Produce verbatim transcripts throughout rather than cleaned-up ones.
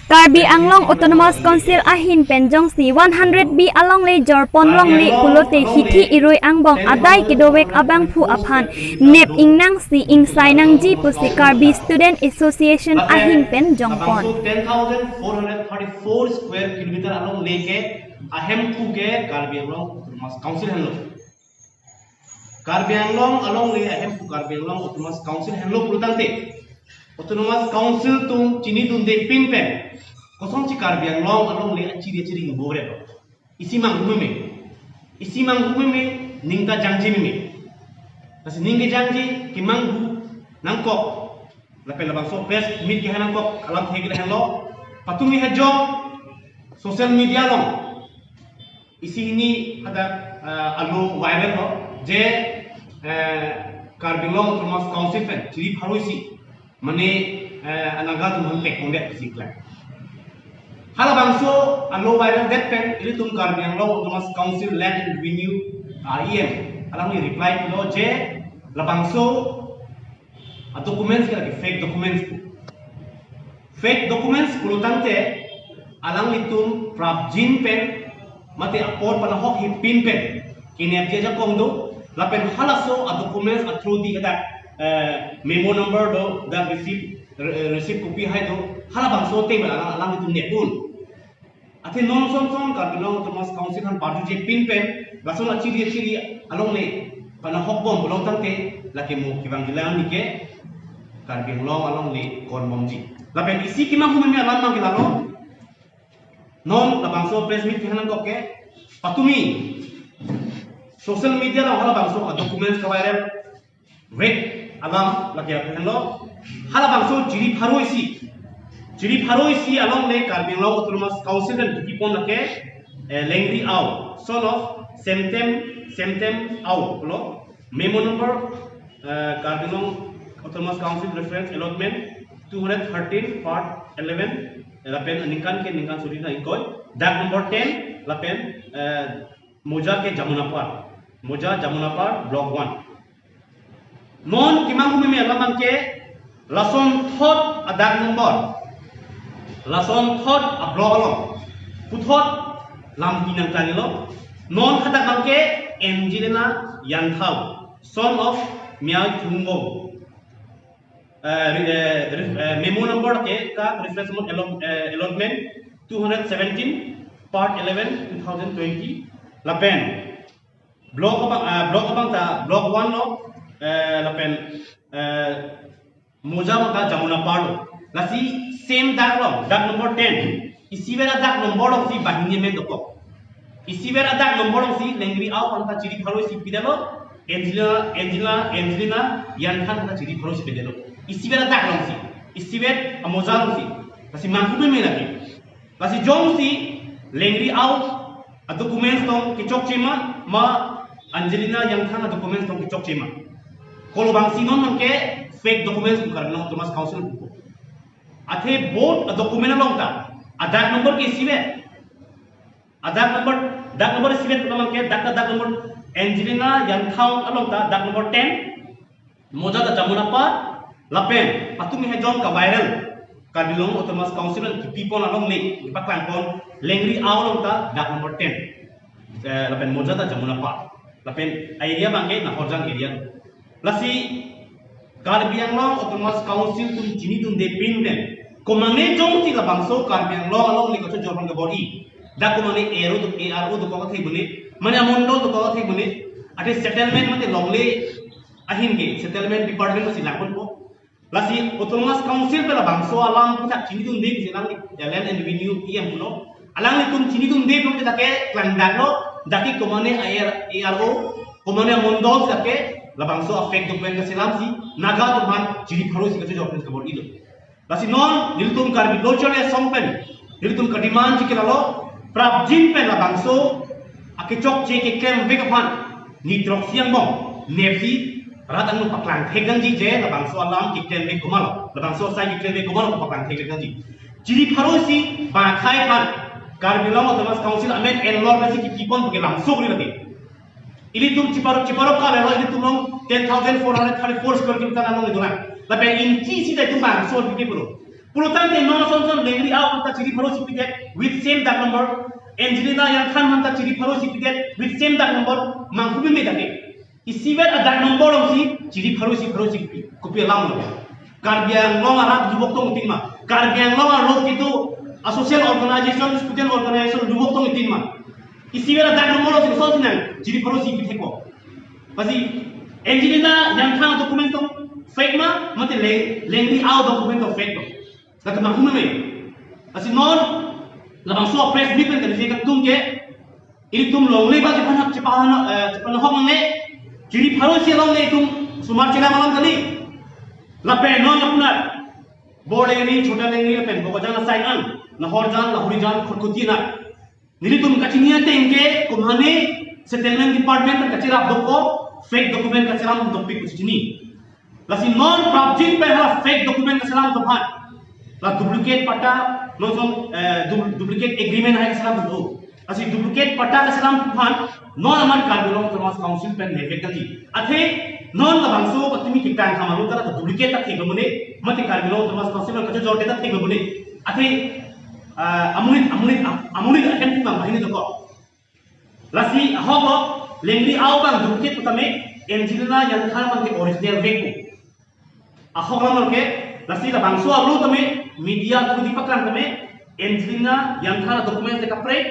Karbi Anglong Autonomous Council ahin pen jongsi one hundred B alongle jorpon longle pulote hithi irui angbong adai kedovek abangphu aphan nep ingnangsi ingsai nangji pusi Karbi Student Association ahin pen jongpon. Ten thousand four hundred thirty-four square kilometer alongle ke ahemphu ke Karbi Anglong Autonomous Council henlo. Karbi Anglong alongle ahemphu Karbi Anglong Autonomous Council henlo pulotangte, Autonomous Council atum chinidunde pin pen kosonsi Karbi Anglong alongle achiri achiri ingbore lo. Isi manghu meme. Isi manghu meme, ning ta jangji meme. Lasi ning kejangji, kemanghu nangkok, lapen labangso press meet keha nangkok alamthe ke lahenlo. Patumi hejong social media along isi hini hadak, eh, alo viral lo je, eh, Karbi Anglong Autonomous Council pen chiri pharo isi mane, eh, anaga atum aphan pekpondet pusi klang. Halabangso alo viral det pen ilitum Karbi Anglong Autonomous Council Land and Revenue, ah, E M alangli reply pilo je labangso a documents ke lagi fake documents pu. Fake documents pulotangte alanglitum prapjin pen mate apor panahok hipin pen kenepji ajakong do, lapen halaso a documents a through di hadak, eh, memo number do, dak receipt, re- receipt copy hai do, halabangso ateng pen alang alanglitum nepun. Athe non son son Karbi Anglong Autonomous Council aphan parju je pin pen lason achiri achiri alongle panahok bom pulotangte lake mo kevangjilang nike Karbi Anglong alongle kon bomji. Lapen isi kemanghu meme alam abang ke lalo. Non labangso press meet keha nangkok ke patumi social media along halabangso a documents keviral vek alam lake lahenlo. Halabangso chiri pharo isi, chiri pharo isi alongle Karbi Anglong Autonomous Council pen kipipon lake, eh, Lengri Ao, son of Semtem, Semtem Ao lo. Memo number, eh, Karbi Anglong Autonomous Council Reference Allotment two hundred thirteen part eleven, lapen aningkan ke ningkan suri na ingkoi, dag number ten, lapen, eh, Moja ke Jamunapar, Moja Jamunapar Block one. Non kemanghu meme alam abang ke lason thot a dag number, lason thot a block along puthot lampi nangklang lo. Non hadak abang ke Angelina Yanthau, son of Miao Thungbong. Eh, re- eh, re- eh, memo number ke ka reference allot- eh, allotment two hundred seventeen part eleven two thousand twenty, lapen block abang, ah, block abang ta block one lo, eh, lapen, eh, Moja abang ta Jamunapar lo. Lasi same dag lo, dag number ten. Isivet a dag number alongsi banghini amen dokok. Isivet a dag number alongsi Lengri Ao aphan ta chiri pharo isi pidetlo. Angelina, Angelina, Angelina Yanthau aphan ta chiri pharo isi pidetlo. Isivet a dag alongsi. Isivet a Moja alongsi. Lasi manghu meme lagi. Lasi jongsi Lengri Ao a documents tong kechokche ma, ma Angelina Yanthau a documents tong kechokche ma. Kolo abangsi non abang ke fake documents pu Karbi Anglong Autonomous Council pu. Athe both a document along ta a dag number ke isivet. A dag number, dag number isivet pu abang ke, dag ta dag number Angelina Yanthau along ta dag number ten, Moja ta Jamunapar, lapen patumi hejong keviral Karbi Anglong Autonomous Council pen kipipon alongle, kepaklangpon Lengri Ao along ta dag number ten. Eh, lapen Moja ta Jamunapar. Lapen area abang ke Nahorjang area. Lasi Karbi Anglong Autonomous Council atum chinidunde pin pen, komane jongsi labangso Karbi Anglong alongle kachojor aphan kabor-i, dak komane A R O do, A R O dokok athe bune, mane amondol dokok athe bune, athe settlement mate longle ahin ke settlement department si langponpo. Lasi Autonomous Council pen labangso alam puthot chinidunde pusi alangli, eh, Land and Revenue E M pulo. Alanglitum chinidunde pulote dak ke klangdaklo, dak ke komane A R, A R O, komane amondol dak ke labangso a fake document kaselamsi Naga atum aphan chiri pharo isi kachojor aphan kabor-i lo. Lasi non nelitum Karbi Lo Charli Asong pen nelitum kedemandji ke lalo, prapjin pen labangso akechokche keklemvek aphan ni throksi angbong nepsi rat angno paklang thek nangji je labangso alam keklemvek komatlo, labangso asai keklemvek komatlo paklang thek nangji. Chiri pharo isi bang akhei aphan Karbi Anglong Autonomous Council amen enlor nasi kipipon pu ke lamsok ri lagi. Ilitum chiparo chiparo kalelo, ilitum along ten thousand four hundred thirty-four square kilometer along idulang. Lapen inchi isi ta itum bangso pipi pulo. Pulotangte non ason ason Lengri Ao aphanta chiri pharo isi pidet with same dag number, Angelina Yangthan aphanta chiri pharo isi pidet with same dag number, manghu meme dake. Isivet adag number alongsi chiri pharo isi pharo isi pi. Kopi alam lo? Karbi Anglong arat dovok tong tin ma? Karbi Anglong arlo kedo a-social organization, student organization dovok tong tin ma? Isivet adag number alongsi koson sinang chiri pharo isi pithek ko? Lasi Angelina Yangthan document tong fake ma, mate Leng-, Lengri Ao document tong fake tong? Lake manghu meme. Lasi non labangso press meet pen kali kangtung ke, ilitum longle ba chepan, chepan, eh, chepanghok nangne, chiri pharo isi alongle itum osomar chelang alam kali. Lapen non apunar Bor Lengri, Chota Lengri lapen Bokajan asai an, Nahorjan, Lahorijan, Khatkhati na. Nelitum kachini ateng ke komatne settlement department pen kacherap dokok, fake document kacheram dokpik pusi chini. Lasi non prapjin pen hala fake document kacheram aphan, la duplicate patta, non ason, eh, du-, duplicate agreement hai kacheram do. Lasi duplicate patta kacheram aphan non amat Karbi Anglong Autonomous Council pen nepvek nangji. Athe non labangso patumi kitang kamalu ta duplicate ta theklo mone, mate Karbi Anglong Autonomous Council pen kachojor ta theklo mone. Athe, ah, amonit, amonit, amonit ahem tima bahini dokok. Lasi ahok lo, Lengri Ao abang duplicate tame, Angelina Yangthan abang ke original vek ko. Ahok lo ke, lasi labangso alo tame, media through di paklang tame, Angelina Yangthan document te kaprek,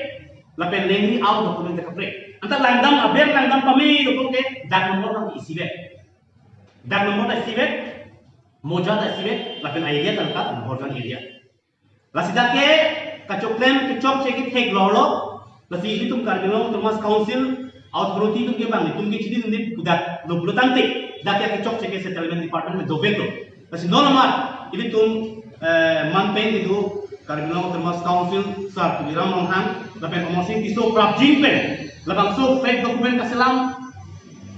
lapen Lengri Ao document te kaprek. Anta langdam, aber langdam pame dokok ke, dag number abang isivet. Dag number ta isivet, moja ta isivet, lapen area tangka Nahorjan area. Lasi dak ke kachoklem kechokche kethek lorlo. Lasi ilitum Karbi Anglong Autonomous Council authority atum ke bang itum ke chini nip kudak lo pulotangte, dak ke kechokche ke settlement department pen dovek lo. Lasi non amat ilitum, eh, manpen kedo Karbi Anglong Autonomous Council Sar Tuliram Ronghang lapen Amarsing Tisso prapjin pen labangso fake document kachelam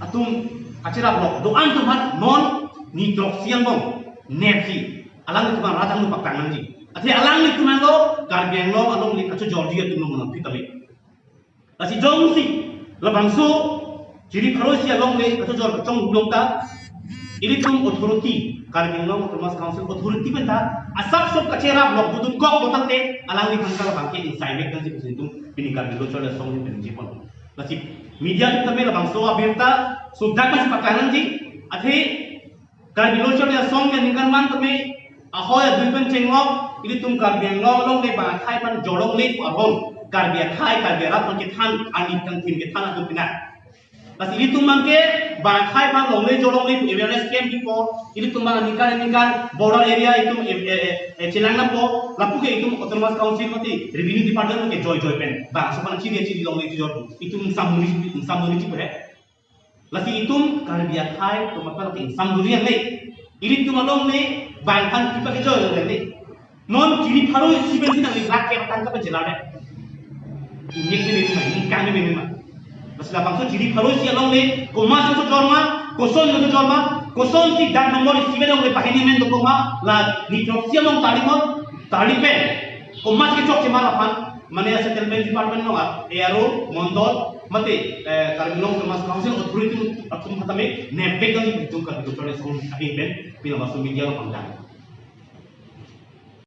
atum kacherap lo do-an atum aphan non ni throksi angbong nepji. Alanglitum aphan rat angno paktang nangji. Athe alanglitum lo Karbi Anglong alongle kachojorji atum lo monang pitame. Lasi jongsi labangso chiri pharo isi alongle kachojor kachonghu long ta, ilitum authority, Karbi Anglong Autonomous Council authority pen ta asap sop kacherap lok dudun kok lo tangte, alangliphan ta labang ke inside mek nangji pusi itum pini Karbi Lo Charli Asong pen ningje pon. Lasi media atum tame labangso abirta sudah masih pakai nangji. Athe Karbi Lo Charli Asong ke ningkan man tame, ahoi adui pen chenglok, ilitum Karbi Anglong alongle bang akhai aphan jorlongle pu aron, Karbi akhai, Karbi arat aphan kethan, arni kangthim kethan atum pina. Lasi ilitum abang ke bang akhai aphan longle jorlongle pu awareness camp bipo, ilitum abang aningkan aningkan border area itum, eh, eh, eh, eh, chelang nangpo, lapu ke itum Autonomous Council mate Revenue Department ke joi joi pen bangso aphan chiri chiri longle jor, itum samuri, samuri chipre. Lasi itum Karbi akhai atum aphan ke samuri angle, ilitum alongle bang aphan kipa kejoi angle. Non chiri pharo isi pen si nangli rak ke tangka pen chelar de. Inik ni mema, inik kang ni mema. Lasi labangso chiri pharo isi alongle, komat kachojor ma, koson kachojor ma, kosonsi dag number isivet alongle banghini men dokok ma, la ni throksi angbong tarli mon, tarli pen komat kechokche ma laphan, mane settlement department along, A R O, mondol, mate, eh, Karbi Anglong Autonomous Council authority atum aphan tame nepvek nangji pu itum Karbi Lo Charli Asong ahin pen pini labangso media along pangdang.